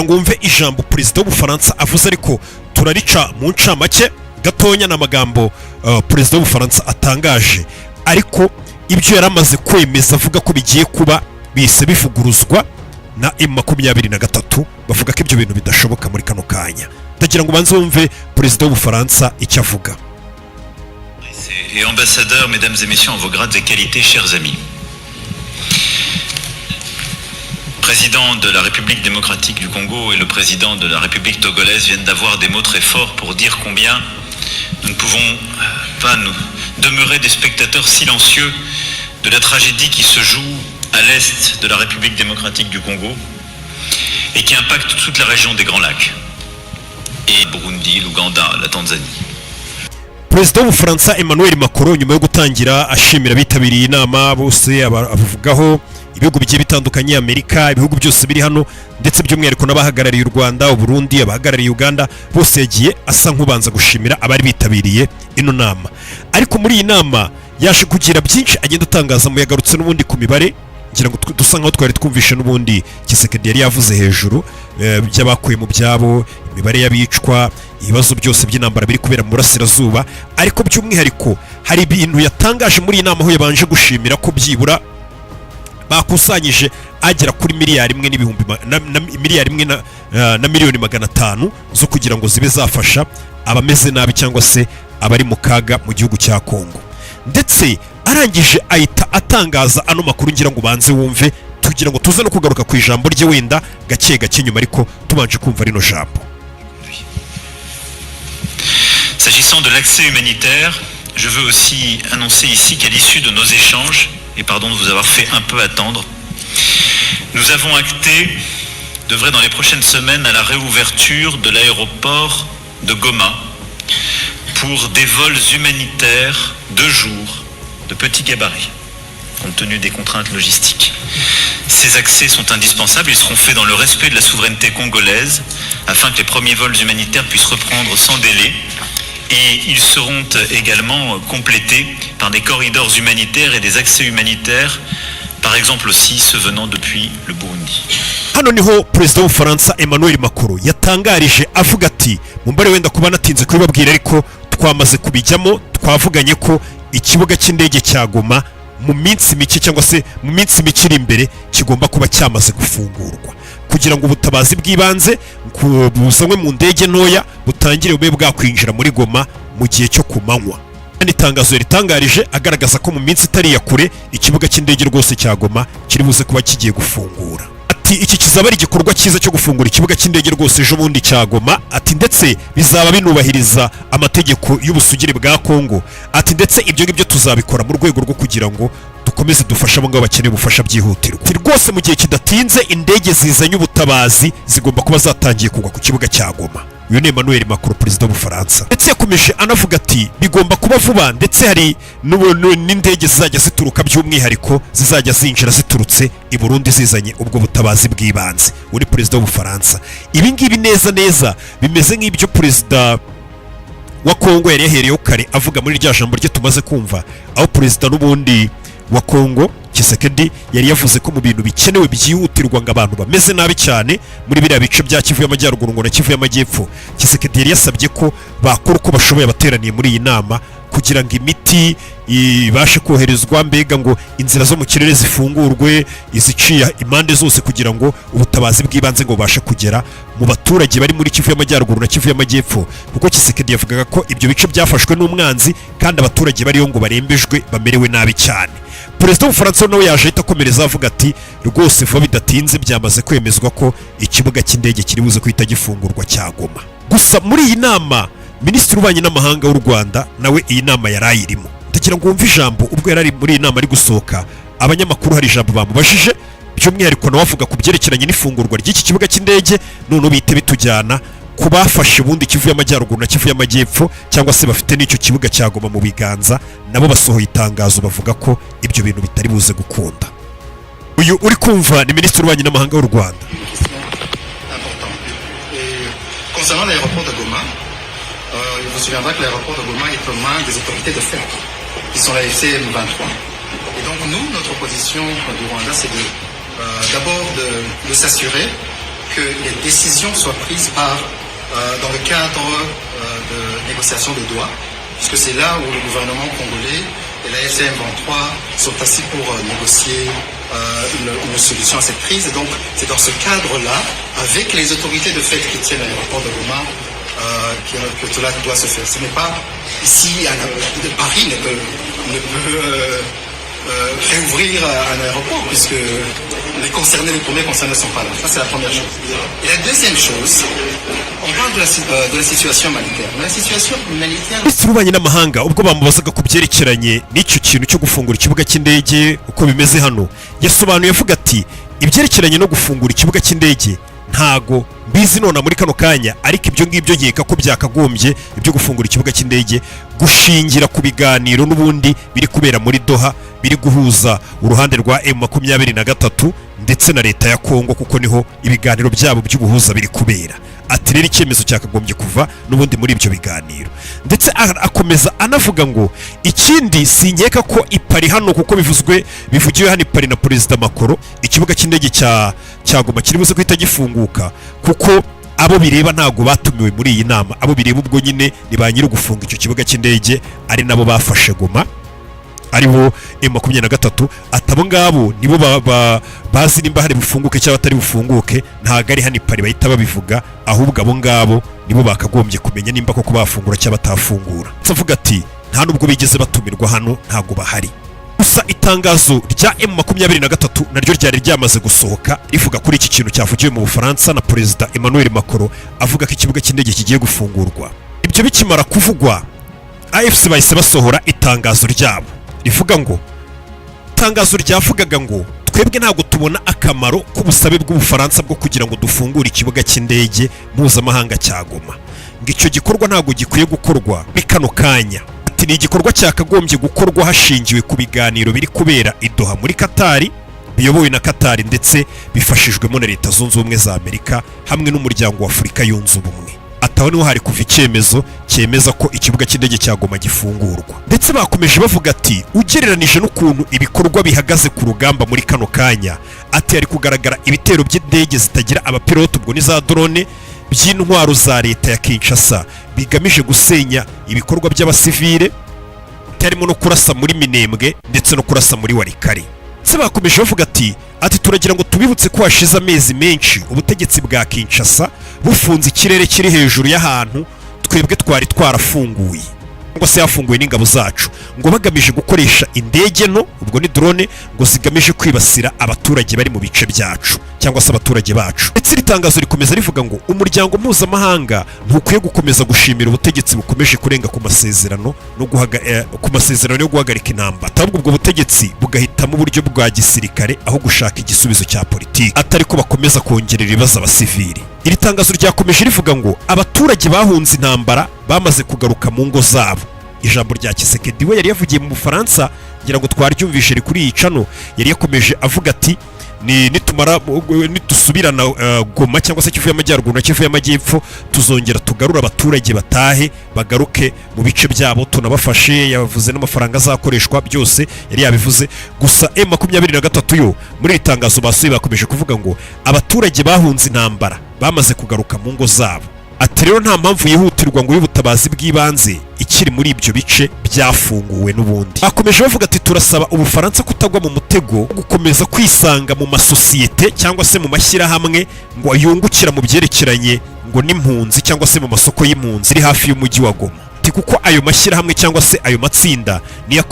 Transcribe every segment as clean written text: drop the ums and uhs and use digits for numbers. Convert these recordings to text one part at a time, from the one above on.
Ngo wumve ijambo perezida w'Ubufaransa avuze, ariko turarica mu ncamake gatonya. Ni amagambo perezida w'Ubufaransa atangaje, ariko ibyo yari amaze kwemeza avuga ko bigiye kuba bihise bivuguruzwa na M23, bavuga ko ibyo bintu bidashoboka muri kano kanya. Ndagira ngo ubanze wumve perezida w'Ubufaransa icyo avuga. Et ambassadeurs, mesdames et messieurs, en vos grades et qualités, chers amis. Président de la République démocratique du Congo et le président de la République togolaise viennent d'avoir des mots très forts pour dire combien nous ne pouvons pas nous demeurer des spectateurs silencieux de la tragédie qui se joue à l'est de la République démocratique du Congo et qui impacte toute la région des Grands Lacs et Burundi, l'Ouganda, la Tanzanie. Perezida w'Ubufaransa Emmanuel Macron, nyuma yo gutangira ashimira abitabiriye inama bose, abavugaho ibihugu bigiye bitandukanye, Amerika, ibihugu byose biri hano, ndetse by'umwihariko n'abahagarariye u Rwanda, Uburundi, abahagarariye Uganda bose, yagiye asa nk'ubanza gushimira abari bitabiriye ino nama. Ariko muri iyi nama yaje kugira byinshi agenda atangaza mu yagarutse n'ubundi ku mibare, ngira ngo dusa nkaho twari twumvishe n'ubundi Tshisekedi yari yavuze hejuru by'abakuye mu byabo, imibare y'abicwa, ibibazo byose by'intambara biri kubera mu burasirazuba. Ariko by'umwihariko hari ibintu yatangaje muri iyi nama, aho yabanje gushimira ko byibura bakusanyije agera kuri miliyari 1 n'ibihumbi na miliyari 1 na miliyoni 500 zo kugira ngo zibe zafasha abameze nabi cyangwa se abari mu kaga mu gihugu cya Kongo. Ndetse arangije ahita atangaza ano makuru, ngira ngo ubanze wumve, tugira ngo tuze no kugaruka ku ijambo rye wenda gake gake nyuma, ariko tubanje kumva rino jambo. S'agissant de l'accès humanitaire, je veux aussi annoncer ici qu'à l'issue de nos échanges, et pardon de vous avoir fait un peu attendre, nous avons acté d'œuvrer dans les prochaines semaines à la réouverture de l'aéroport de Goma pour des vols humanitaires de jour de petits gabarits, compte tenu des contraintes logistiques. Ces accès sont indispensables, ils seront faits dans le respect de la souveraineté congolaise, afin que les premiers vols humanitaires puissent reprendre sans délai. Et ils seront également complétés par des corridors humanitaires et des accès humanitaires, par exemple aussi ceux venant depuis le Burundi. Hano niho perezida w'Ubufaransa Emmanuel Macron yatangarije avuga ati: "Mumbare wenda kuba natinze kubibabwira, ariko twamaze kubijyamo, twavuganye ko ikibuga cy'indege cya Goma mu minsi mike cyangwa se mu minsi mike iri imbere kigomba kuba cyamaze gufungurwa, kugira ngo ubutabazi bw'ibanze buzanwe mu ndege ntoya butangire bube bwakwinjira muri Goma mu gihe cyo ku manywa." Ni itangazo yaritangarije agaragaza ko mu minsi itari iya kure ikibuga cy'indege rwose cya Goma kiri buze kuba kigiye gufungura. Ati: "Iki kizaba ari igikorwa cyiza cyo gufungura ikibuga cy'indege rwose ejo bundi cya Goma." Ati: "Ndetse bizaba binubahiriza amategeko y'ubusugire bwa Kongo." Ati: "Ndetse ibyo ngibyo tuzabikora mu rwego rwo kugira ngo dukomeze dufashe abo ngabo bakeneye ubufasha byihutirwa." Ati: "Rwose mu gihe kidatinze indege zizanye ubutabazi zigomba kuba zatangiye kugwa ku kibuga cya Goma." Uyu ni Emmanuel Macron, perezida w'Ubufaransa. Ndetse yakomeje anavuga ati bigomba kuba vuba, ndetse hari n'indege zizajya zituruka, by'umwihariko zizajya zinjira ziturutse i Burundi zizanye ubwo butabazi bw'ibanze. Uri perezida w'Ubufaransa, ibi ngibi neza neza bimeze nk'ibyo perezida wa Kongo yari yahereyeho kare avuga muri rya jambo rye tumaze kumva, aho perezida n'ubundi wa Kongo Tshisekedi yari yavuze ko mu bintu bikenewe byihutirwa ngo abantu bameze nabi cyane muri biriya bice bya Kivu y'Amajyaruguru ngo na Kivu y'Amajyepfo, Tshisekedi yari yasabye ko bakora uko bashoboye abateraniye muri iyi nama kugira ngo imiti ibashe koherezwa, mbega ngo inzira zo mu kirere zifungurwe iziciye impande zose, kugira ngo ubutabazi bw'ibanze ngo bubashe kugera mu baturage bari muri Kivu y'Amajyaruguru na Kivu y'Amajyepfo, kuko Tshisekedi yavugaga ko ibyo bice byafashwe n'umwanzi kandi abaturage bariyo ngo barembejwe, bamerewe nabi cyane. Perezida w'Ubufaransa nawe yaje ahita akomereza avuga ati rwose vuba bidatinze byamaze kwemezwa ko ikibuga cy'indege kiri buze guhita gifungurwa cya Goma. Gusa muri iyi nama, minisitiri w'ububanyi n'amahanga w'u Rwanda nawe iyi nama yari ayirimo. Ndagira ngo wumve ijambo ubwo yari ari muri iyi nama ari gusohoka, abanyamakuru hari ijambo bamubajije, by'umwihariko nawe avuga ku byerekeranye n'ifungurwa ry'iki kibuga cy'indege, noneho bihite bitujyana ku bafashe ubundi Kivu y'Amajyaruguru na Kivu y'Amajyepfo, cyangwa se bafite n'icyo kibuga cya Goma mu biganza. Nabo basohoye itangazo bavuga ko ibyo bintu bitari buze gukunda. Uyu uri kumva ni minisitiri w'ububanyi n'amahanga w'u Rwanda. Une question importante. Et concernant l'aéroport de Goma, il vous souviendra que l'aéroport de Goma est aux mains des autorités de fait, qui sont l'AFC M23. Et donc nous, notre position du Rwanda, c'est d'abord de s'assurer Que les décisions soient prises dans le cadre de négociations de Doha, puisque c'est là où le gouvernement congolais et l'AFC M23 sont assis pour négocier une solution à cette crise. Et donc, c'est dans ce cadre-là, avec les autorités de fait qui tiennent l'aéroport de Goma, que cela doit se faire. Ce n'est pas ici, Paris ne peut réouvrir un aéroport puisque les concernés, les premiers concernés ne sont pas là. Ça, c'est la première chose. Et la deuxième chose, on parle de la situation humanitaire. Mais la situation humanitaire Minisitiri w'ububanyi n'amahanga, ubwo bamubazaga ku byerekeranye n'icyo kintu cyo gufungura ikibuga cy'indege uko bimeze hano, yasobanuye avuga ati: "Ibyerekeranye no gufungura ikibuga cy'indege ntago mbizi nona muri kano kanya, ariko ibyo ngibyo nkeka ko byakagombye, ibyo gufungura ikibuga cy'indege, gushingira ku biganiro n'ubundi biri kubera muri Doha, biri guhuza uruhande rwa M23 ndetse na leta ya Kongo, kuko niho ibiganiro byabo by'ubuhuza biri kubera." Ati: "Rero icyemezo cyakagombye kuva n'ubundi muri ibyo biganiro." Ndetse akomeza anavuga ngo ikindi, sinkeka ko i Paris hano, kuko bivuzwe, bivugiwe hano i Paris na Perezida Macron, ikibuga cy'indege cya Goma kiri buze guhita gifunguka, kuko abo bireba ntabwo batumiwe muri iyi nama. Abo bireba ubwo nyine ni ba nyiri gufunga icyo kibuga cy'indege, ari nabo bafashe Goma, aribo M23. Ati: "Abo ngabo nibo bazi nimba hari bufunguke cyangwa atari bufunguke. Ntabwo ari hano i Paris bahita babivuga, ahubwo abo ngabo nibo bakagombye kumenya nimba koko bafungura cyangwa batafungura." Ndetse avuga ati: "Nta nubwo bigeze batumirwa hano, ntabwo bahari." Gusa itangazo rya M23 naryo ryari ryamaze gusohoka, rivuga kuri iki kintu cyavugiwe mu Bufaransa na Perezida Emmanuel Macron, avuga ko ikibuga cy'indege kigiye gufungurwa. Ibyo bikimara kuvugwa, AFC bahise basohora itangazo ryabo rivuga ngo, itangazo ryavugaga ngo: "Twebwe ntabwo tubona akamaro k'ubusabe bw'Ubufaransa bwo kugira ngo dufungure ikibuga cy'indege mpuzamahanga cya Goma." Ngo icyo gikorwa ntabwo gikwiye gukorwa muri kano kanya. Ati: "Ni igikorwa cyakagombye gukorwa hashingiwe ku biganiro biri kubera i Doha muri Katari, biyobowe na Katari ndetse bifashijwemo na Leta Zunze Ubumwe za Amerika hamwe n'Umuryango wa Afurika Yunze Ubumwe." Ataho niho hari kuva icyemezo cyemeza ko ikibuga cy'indege cya Goma gifungurwa. Ndetse bakomeje bavuga ati: "Ugereranije n'ukuntu ibikorwa bihagaze ku rugamba muri kano kanya," ati, "hari kugaragara ibitero by'indege zitagira abapilote, ubwo ni za drone, by'intwaro za leta ya Kinshasa bigamije gusenya ibikorwa by'abasivile, harimo no kurasa muri Minembwe ndetse no kurasa muri Walikale." Ndetse bakomeje bavuga ati: "Turagira ngo tubibutse ko hashize amezi menshi ubutegetsi bwa Kinshasa bufunze ikirere kiri hejuru y'ahantu twebwe twari twarafunguye, cyangwa se hafunguwe n'ingabo zacu, ngo bagamije gukoresha indege nto, ubwo ni drone, ngo zigamije kwibasira abaturage bari mu bice byacu cyangwa se abaturage bacu." Ndetse iri tangazo rikomeza rivuga ngo umuryango mpuzamahanga ntukwiye gukomeza gushimira ubutegetsi bukomeje kurenga ku masezerano no ku masezerano yo guhagarika intambara, ahubwo ubwo butegetsi bugahitamo uburyo bwa gisirikare aho gushaka igisubizo cya politiki, atari ko bakomeza kongerera ibibazo abasivili. Iri tangazo ryakomeje rivuga ngo abaturage bahunze intambara bamaze kugaruka mu ngo zabo. Ijambo rya Tshisekedi we yari yavugiye mu Bufaransa, ngira ngo twaryumvishe riri kuri iyi channel, yari yakomeje avuga ati: "Ni nitumara nitusubirana Goma cyangwa se Kivu y'Amajyaruguru na Kivu y'Amajyepfo, tuzongera tugarura abaturage, batahe bagaruke mu bice byabo, tunabafashe." Yavuze n'amafaranga azakoreshwa, byose yari yabivuze. Gusa M23 yo muri iri tangazo basuye bakomeje kuvuga ngo abaturage bahunze intambara bamaze kugaruka mu ngo zabo. Ati: "Rero nta mpamvu yihutirwa ngo y'ubutabazi bw'ibanze ikiri muri ibyo bice byafunguwe n'ubundi." Bakomeje bavuga ati: "Turasaba Ubufaransa kutagwa mu mutego wo gukomeza kwisanga mu masosiyete cyangwa se mu mashyirahamwe ngo yungukira mu byerekeranye ngo n'impunzi cyangwa se mu masoko y'impunzi iri hafi y'umujyi wa Goma." Ati: "Kuko ayo mashyirahamwe cyangwa se ayo matsinda niyo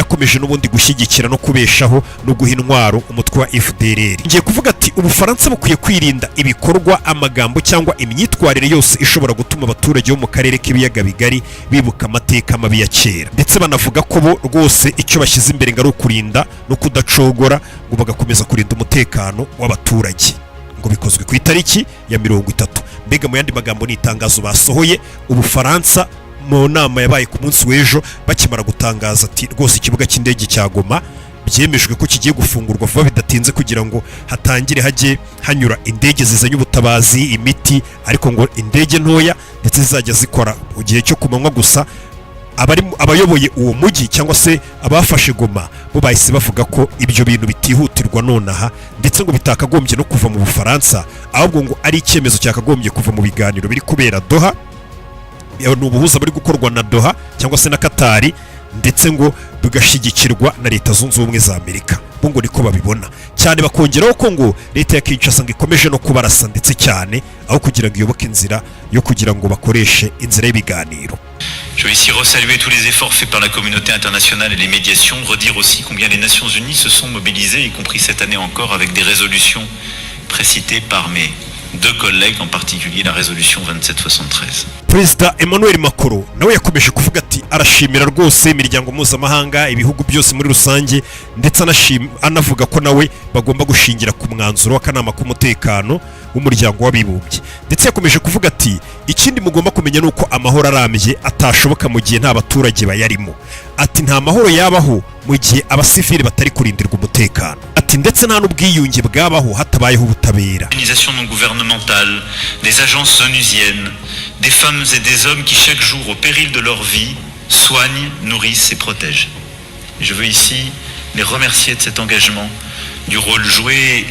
akomeje n'ubundi gushyigikira no kubeshaho no guha intwaro umutwe wa FDLR." Ngiye kuvuga ati: "Ubufaransa bukwiye kwirinda ibikorwa, amagambo cyangwa imyitwarire yose ishobora gutuma abaturage bo mu karere k'Ibiyaga Bigari bibuka amateka mabi ya kera." Ndetse banavuga ko bo rwose icyo bashyize imbere ngo ari ukurinda no kudacogora, ngo bagakomeza kurinda umutekano w'abaturage. Ngo bikozwe ku itariki ya 30. Mbega mu yandi magambo, ni itangazo basohoye Ubufaransa mu nama yabaye ku munsi w'ejo, bakimara gutangaza ati rwose ikibuga cy'indege cya Goma byemejwe ko kigiye gufungurwa vuba bidatinze, kugira ngo hatangire hajye hanyura indege zizanye ubutabazi, imiti, ariko ngo indege ntoya, ndetse zizajya zikora mu gihe cyo ku manywa gusa. Abari abayoboye uwo mujyi cyangwa se abafashe Goma bo bahise bavuga ko ibyo bintu bitihutirwa nonaha, ndetse ngo bitakagombye no kuva mu Bufaransa, ahubwo ngo ari icyemezo cyakagombye kuva mu biganiro biri kubera Doha. Ni ubuhuza buri gukorwa na Doha cyangwa se na Katari, ndetse ngo bigashyigikirwa na Leta Zunze Ubumwe za Amerika. Bo ngo niko babibona cyane. Bakongeraho ko ngo leta ya Kinshasa ngo ikomeje no kubarasa ndetse cyane, aho kugira ngo iyoboke inzira yo kugira ngo bakoreshe inzira y'ibiganiro. Je veux ici resaluer tous les efforts faits par la communauté internationale et les médiations, redire aussi combien les Nations Unies se sont mobilisées, y compris cette année encore, avec des résolutions précitées par mes deux collègues, en particulier la résolution 2773. Perezida Emmanuel Macron nawe yakomeje kuvuga ati arashimira rwose imiryango mpuzamahanga, ibihugu byose muri rusange, ndetse anavuga ko nawe bagomba gushingira ku mwanzuro w'akanama k'umutekano w'Umuryango w'Abibumbye. Ndetse yakomeje kuvuga ati ikindi mugomba kumenya ni uko amahoro arambye atashoboka mu gihe nta baturage bayarimo. Ati nta mahoro yabaho mu gihe abasivili batari kurindirwa umutekano. Ati ndetse nta n'ubwiyunge bwabaho hatabayeho ubutabera. Organisations non gouvernementales, des agences onusiennes, des femmes et des hommes qui chaque jour, au péril de leur vie, soignent, nourrissent et protègent. Et je veux ici les remercier de cet engagement, du rôle joué,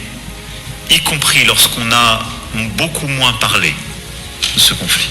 y compris lorsqu'on a beaucoup moins parlé de ce conflit.